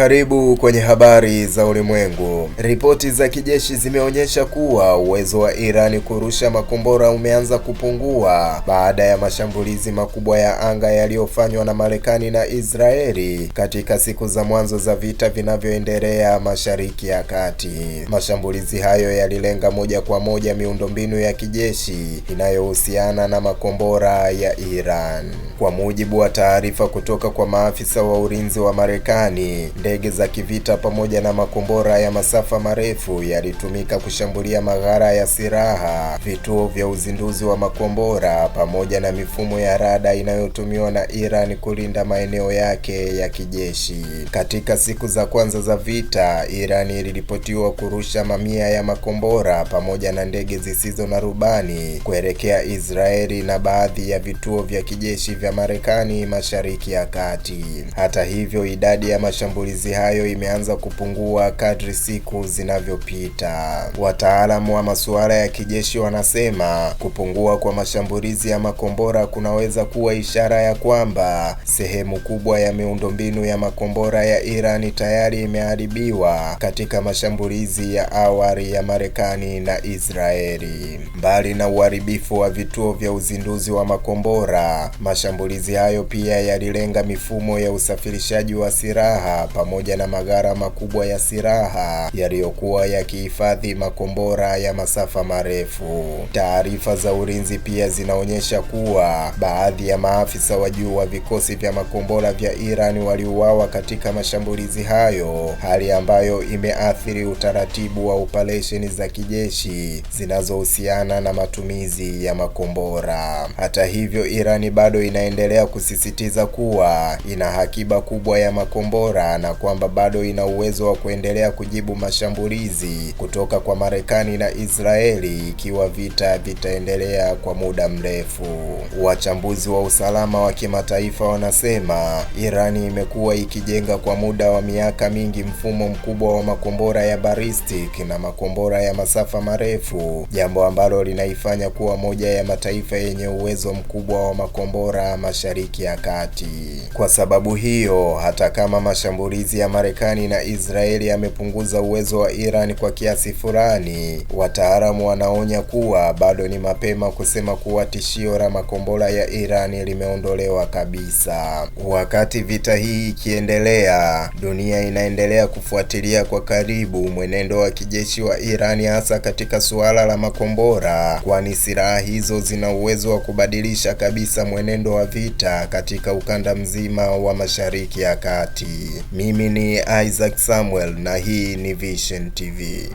Karibu kwenye habari za ulimwengu. Ripoti za kijeshi zimeonyesha kuwa uwezo wa Iran kurusha makombora umeanza kupungua baada ya mashambulizi makubwa ya anga yaliyofanywa na Marekani na Israeli katika siku za mwanzo za vita vinavyoendelea Mashariki ya Kati. Mashambulizi hayo yalilenga moja kwa moja miundombinu ya kijeshi inayohusiana na makombora ya Iran. Kwa mujibu wa taarifa kutoka kwa maafisa wa ulinzi wa Marekani, ndege za kivita pamoja na makombora ya masafa marefu yalitumika kushambulia maghara ya silaha, vituo vya uzinduzi wa makombora pamoja na mifumo ya rada inayotumiwa na Iran kulinda maeneo yake ya kijeshi. Katika siku za kwanza za vita, Iran iliripotiwa kurusha mamia ya makombora pamoja na ndege zisizo na rubani kuelekea Israeli na baadhi ya vituo vya kijeshi vya Marekani Mashariki ya Kati. Hata hivyo, idadi ya mashambulizi hayo imeanza kupungua kadri siku zinavyopita. Wataalamu wa masuala ya kijeshi wanasema kupungua kwa mashambulizi ya makombora kunaweza kuwa ishara ya kwamba sehemu kubwa ya miundombinu ya makombora ya Irani tayari imeharibiwa katika mashambulizi ya awali ya Marekani na Israeli. Mbali na uharibifu wa vituo vya uzinduzi wa makombora, mashambulizi hayo pia yalilenga mifumo ya usafirishaji wa silaha pamoja na maghala makubwa ya silaha yaliyokuwa yakihifadhi makombora ya masafa marefu. Taarifa za ulinzi pia zinaonyesha kuwa baadhi ya maafisa wa juu wa vikosi vya makombora vya Iran waliuawa katika mashambulizi hayo, hali ambayo imeathiri utaratibu wa operesheni za kijeshi zinazohusiana na matumizi ya makombora. Hata hivyo, Iran bado inaendelea kusisitiza kuwa ina akiba kubwa ya makombora na kwamba bado ina uwezo wa kuendelea kujibu mashambulizi kutoka kwa Marekani na Israeli ikiwa vita vitaendelea kwa muda mrefu. Wachambuzi wa usalama wa kimataifa wanasema Irani imekuwa ikijenga kwa muda wa miaka mingi mfumo mkubwa wa makombora ya ballistic na makombora ya masafa marefu, jambo ambalo linaifanya kuwa moja ya mataifa yenye uwezo mkubwa wa makombora Mashariki ya Kati. Kwa sababu hiyo, hata kama mashambulizi ya Marekani na Israeli yamepunguza uwezo wa Iran kwa kiasi fulani, wataalamu wanaonya kuwa bado ni mapema kusema kuwa tishio la makombora ya Iran limeondolewa kabisa. Wakati vita hii ikiendelea, dunia inaendelea kufuatilia kwa karibu mwenendo wa kijeshi wa Iran, hasa katika suala la makombora, kwani silaha hizo zina uwezo wa kubadilisha kabisa mwenendo wa vita katika ukanda mzima wa Mashariki ya Kati. Mimi ni Isaac Samuel na hii ni Vision TV.